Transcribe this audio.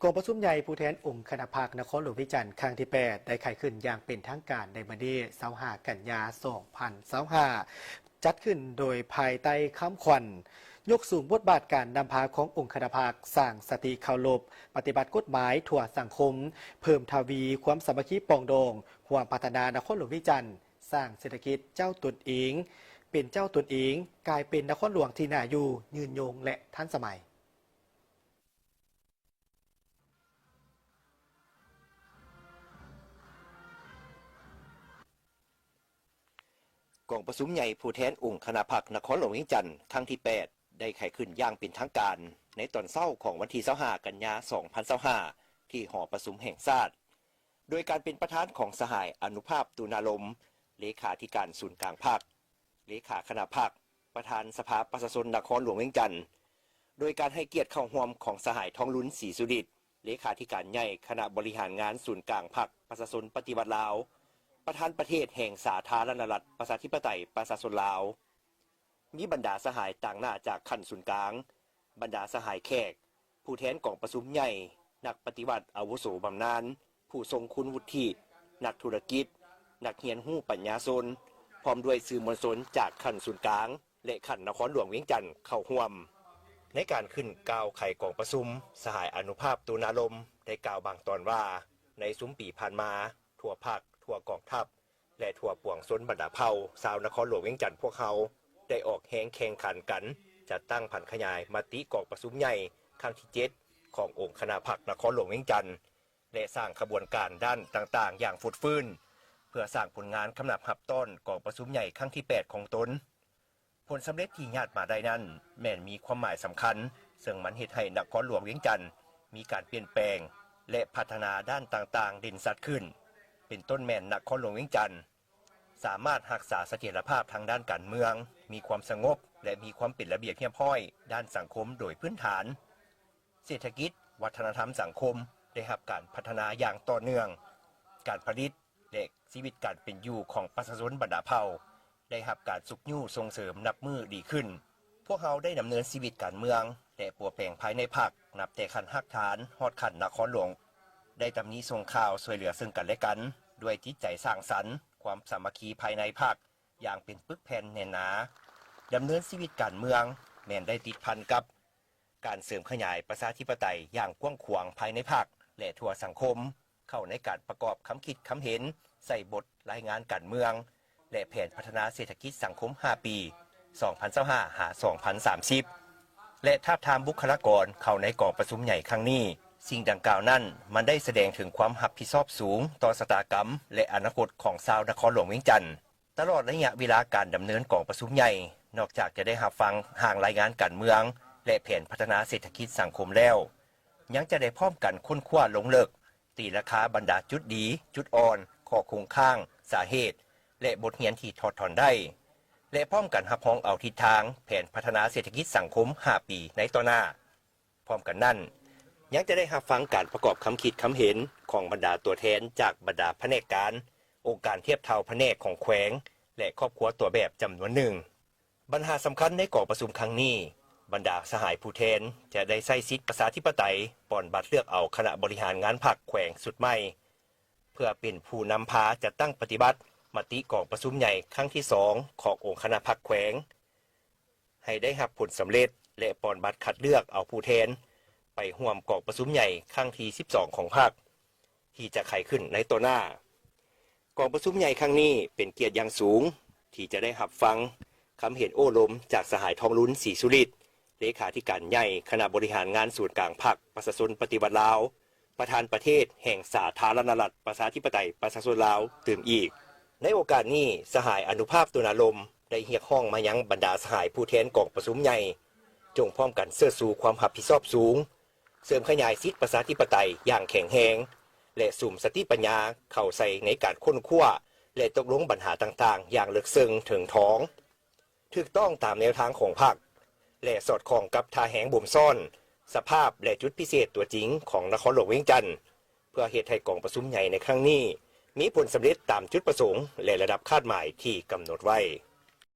ກອງປະຊຸມໃຫຍ່ຜູ້ແທນອົງຄະນະພັກນະຄອນຫຼວງວຽງຈັນ ຄັ້ງທີແປດ ໄດ້ໄຂຂຶ້ນຢ່າງເປັນທາງການໃນມື້ວັນທີຊາວຫ້າ ກັນຍາ ສອງພັນຊາວຫ້າ ຈັດຂຶ້ນໂດຍພາຍໃຕ້ຄຳຂວັນ ຍົກສູງບົດບາດການນຳພາຂອງອົງຄະນະພັກ, ສ້າງສະຕິເຄົາລົບ, ປະຕິບັດກົດໝາຍທົ່ວສັງຄົມ, ເພີ່ມທະວີຄວາມສາມັກຄີປອງດອງ, ຮ່ວມພັດທະນານະຄອນຫຼວງວຽງຈັນ, ສ້າງເສດຖະກິດເຈົ້າຕົນເອງ, ເປັນເຈົ້າຕົນເອງ, ກາຍເປັນນະຄອນຫຼວງທີ່ໜ້າຢູ່, ຍືນຍົງ ແລະ ທັນສະໄໝ. ກອງປະຊຸມໃຫຍ່ຜູ້ແທນອົງຄະນະພັກນະຄອນຫຼວງວຽງຈັນ ຄັ້ງທີແປດ ໄດ້ໄຂຂຶ້ນຢ່າງເປັນທາງການ ໃນຕອນເຊົ້າຂອງວັນທີຊາວຫ້າ ກັນຍາ ສອງພັນຊາວຫ້າ ທີ່ຫໍປະຊຸມແຫ່ງຊາດ ໂດຍການເປັນປະທານຂອງສະຫາຍ ອະນຸພາບ ຕຸນາລົມ ເລຂາທິການສູນກາງພັກ, ເລຂາຄະນະພັກ, ປະທານສະພາປະຊາຊົນນະຄອນຫຼວງວຽງຈັນ, ໂດຍການໃຫ້ກຽດເຂົ້າຮ່ວມຂອງສະຫາຍ ທອງລຸນ ສີສຸລິດ ເລຂາທິການໃຫຍ່ຄະນະບໍລິຫານງານສູນກາງພັກປະຊາຊົນປະຕິວັດລາວ, ປະທານປະເທດແຫ່ງສາທາລະນະລັດ ປະຊາທິປະໄຕ ປະຊາຊົນລາວ, ມີບັນດາສະຫາຍຕາງໜ້າຈາກຂັ້ນສູນກາງ, ບັນດາສະຫາຍແຂກ, ຜູ້ແທນກອງປະຊຸມໃຫຍ່, ນັກປະຕິວັດອາວຸໂສບຳນານ, ຜູ້ຊົງຄຸນວຸດທິ, ນັກທຸລະກິດ, ນັກຮຽນຮູ້ປັນຍາຊົນ, ພ້ອມດ້ວຍສື່ມວນຊົນຈາກຂັ້ນສູນກາງ ແລະ ຂັ້ນນະຄອນຫຼວງວຽງຈັນເຂົ້າຮ່ວມ. ໃນການຂຶ້ນກ່າວໄຂກອງປະຊຸມ, ສະຫາຍ ອະນຸພາບ ຕຸນາລົມ ໄດ້ກ່າວບາງຕອນວ່າ, ໃນຊຸມປີຜ່ານມາ, ທົ່ວພັກ, ທົ່ວກອງທັບ ແລະ ທົ່ວປວງຊົນບັນດາເຜົ່າຊາວນະຄອນຫຼວງວຽງຈັນພວກເຮົາ ໄດ້ອອກແຮງແຂ່ງຂັນກັນ ຈັດຕັ້ງຜັນຂະຫຍາຍມະຕິກອງປະຊຸມໃຫຍ່ຄັ້ງທີເຈັດ ຂອງອົງຄະນະພັກນະຄອນຫຼວງວຽງຈັນ ແລະ ສ້າງຂະບວນການດ້ານຕ່າງໆຢ່າງຟົດຟື້ນ ເພື່ອສ້າງຜົນງານຄຳນັບຮັບຕ້ອນກອງປະຊຸມໃຫຍ່ຄັ້ງທີແປດຂອງຕົນ. ຜົນສຳເລັດທີ່ຍາດມາໄດ້ນັ້ນ ແມ່ນມີຄວາມໝາຍສຳຄັນ, ເຊິ່ງມັນເຮັດໃຫ້ນະຄອນຫຼວງວຽງຈັນມີການປ່ຽນແປງ ແລະ ພັດທະນາດ້ານຕ່າງໆເດັ່ນຊັດຂຶ້ນ, ເປັນຕົ້ນແມ່ນນະຄອນຫຼວງວຽງຈັນ ສາມາດຮັກສາສະຖຽນລະພາບທາງດ້ານການເມືອງ, ມີຄວາມສະຫງົບ ແລະ ມີຄວາມເປັນລະບຽບຮຽບຮ້ອຍດ້ານສັງຄົມໂດຍພື້ນຖານ. ເສດຖະກິດ, ວັດທະນະທຳສັງຄົມໄດ້ຮັບການພັດທະນາຢ່າງຕໍ່ເນື່ອງ, ການຜະລິດ ແລະ ຊີວິດການເປັນຢູ່ຂອງປະຊາຊົນບັນດາເຜົ່າ ໄດ້ຮັບການຊຸກຍູ້ສົ່ງເສີມນັບມື້ດີຂຶ້ນ. ພວກເຮົາໄດ້ດຳເນີນຊີວິດການເມືອງ ແລະ ປົວແປງພາຍໃນພັກ ນັບແຕ່ຂັ້ນຮາກຖານຮອດຂັ້ນນະຄອນຫຼວງ, ໄດ້ຕຳໜິສົ່ງຂ່າວຊ່ວຍເຫຼືອເຊິ່ງກັນແລະກັນ ດ້ວຍຈິດໃຈສ້າງສັນ, ຄວາມສາມັກຄີພາຍໃນພັກຢ່າງເປັນປຶກແຜ່ນແໜ້ນໜາ, ດຳເນີນຊີວິດການເມືອງແມ່ນໄດ້ຕິດພັນກັບ ການເສີມຂະຫຍາຍປະຊາທິປະໄຕຢ່າງກວ້າງຂວາງພາຍໃນພັກ ແລະ ທົ່ວສັງຄົມ, ເຂົ້າໃນການປະກອບຄຳຄິດຄຳເຫັນໃສ່ບົດລາຍງານການເມືອງ ແລະ ແຜນພັດທະນາເສດຖະກິດສັງຄົມຫ້າປີ ສອງພັນຊາວຫ້າ ຫາ ສອງພັນສາມສິບ ແລະ ທາບທາມບຸກຄະລາກອນເຂົ້າໃນກອງປະຊຸມໃຫຍ່ຄັ້ງນີ້. ສິ່ງດັ່ງກ່າວນັ້ນ ມັນໄດ້ສະແດງເຖິງຄວາມຮັບຜິດຊອບສູງຕໍ່ຊະຕາກຳ ແລະ ອະນາຄົດຂອງຊາວນະຄອນຫຼວງວຽງຈັນ. ຕະຫຼອດໄລຍະເວລາການດຳເນີນກອງປະຊຸມໃຫຍ່, ນອກຈາກຈະໄດ້ຮັບຟັງຮ່າງລາຍງານການເມືອງ ແລະ ແຜນພັດທະນາເສດຖະກິດສັງຄົມແລ້ວ, ຍັງຈະໄດ້ພ້ອມກັນຄົ້ນຄວ້າລົງເລິກ, ຕີລາຄາບັນດາຈຸດດີ, ຈຸດອ່ອນ, ຂໍ້ຄົງຄ້າງ, ສາເຫດ ແລະ ບົດຮຽນທີ່ຖອດຖອນໄດ້ ແລະ ພ້ອມກັນຮັບຮອງເອົາທິດທາງແຜນພັດທະນາເສດຖະກິດສັງຄົມຫ້າປີໃນຕໍ່ໜ້າ. ພ້ອມກັນນັ້ນ, ຍັງຈະໄດ້ຮັບຟັງການປະກອບຄຳຄິດຄຳເຫັນຂອງບັນດາຕົວແທນຈາກບັນດາພະແນກການ, ອົງການທຽບເທົ່າພະແນກຂອງແຂວງ ແລະ ຄອບຄົວຕົວແບບຈຳນວນໜຶ່ງ. ບັນຫາສຳຄັນໃນກອງປະຊຸມຄັ້ງນີ້, ບັນດາສະຫາຍຜູ້ແທນຈະໄດ້ໃຊ້ສິດປະຊາທິປະໄຕ ປ່ອນບັດເລືອກເອົາຄະນະບໍລິຫານງານພັກແຂວງຊຸດໃໝ່ ເພື່ອເປັນຜູ້ນຳພາຈັດຕັ້ງປະຕິບັດມະຕິກອງປະຊຸມໃຫຍ່ຄັ້ງທີສອງຂອງອົງຄະນະພັກແຂວງ ໃຫ້ໄດ້ຮັບຜົນສຳເລັດ ແລະ ປ່ອນບັດຄັດເລືອກເອົາຜູ້ແທນໄປຮ່ວມກອງປະຊຸມໃຫຍ່ຄັ້ງທີສິບສອງຂອງພັກ ທີ່ຈະໄຂຂຶ້ນໃນຕໍ່ໜ້າ. ກອງປະຊຸມໃຫຍ່ຄັ້ງນີ້ເປັນກຽດຢ່າງສູງ ທີ່ຈະໄດ້ຮັບຟັງຄຳເຫັນໂອ້ລົມຈາກສະຫາຍ ທອງລຸນ ສີສຸລິດ ເລຂາທິການໃຫຍ່ຄະນະບໍລິຫານງານສູນກາງພັກປະຊາຊົນປະຕິວັດລາວ, ປະທານປະເທດແຫ່ງສາທາລະນະລັດ ປະຊາທິປະໄຕ ປະຊາຊົນລາວ ຕື່ມອີກ. ໃນໂອກາດນີ້, ສະຫາຍ ອະນຸພາບ ຕຸນາລົມ ໄດ້ຮຽກຮ້ອງມາຍັງບັນດາສະຫາຍຜູ້ແທນກອງປະຊຸມໃຫຍ່ ຈົ່ງພ້ອມກັນເຊີດຊູຄວາມຮັບຜິດຊອບສູງ, ເສີມຂະຫຍາຍສິດປະຊາທິປະໄຕຢ່າງແຂງແຮງ ແລະ ສຸມສະຕິປັນຍາເຂົ້າໃສ່ໃນການຄົ້ນຄວ້າ ແລະ ຕົກລົງບັນຫາຕ່າງໆຢ່າງເລິກເຊິ່ງເຖິງຖອງ, ຖືກຕ້ອງຕາມແນວທາງຂອງພັກ ແລະ ສອດຄ່ອງກັບທ່າແຮງບົ່ມຊ້ອນ, ສະພາບ ແລະ ຈຸດພິເສດຕົວຈິງຂອງນະຄອນຫຼວງວຽງຈັນ, ເພື່ອເຮັດໃຫ້ກອງປະຊຸມໃຫຍ່ໃນຄັ້ງນີ້ມີຜົນສຳເລັດຕາມຈຸດປະສົງ ແລະ ລະດັບຄາດໝາຍທີ່ກຳນົດໄວ້.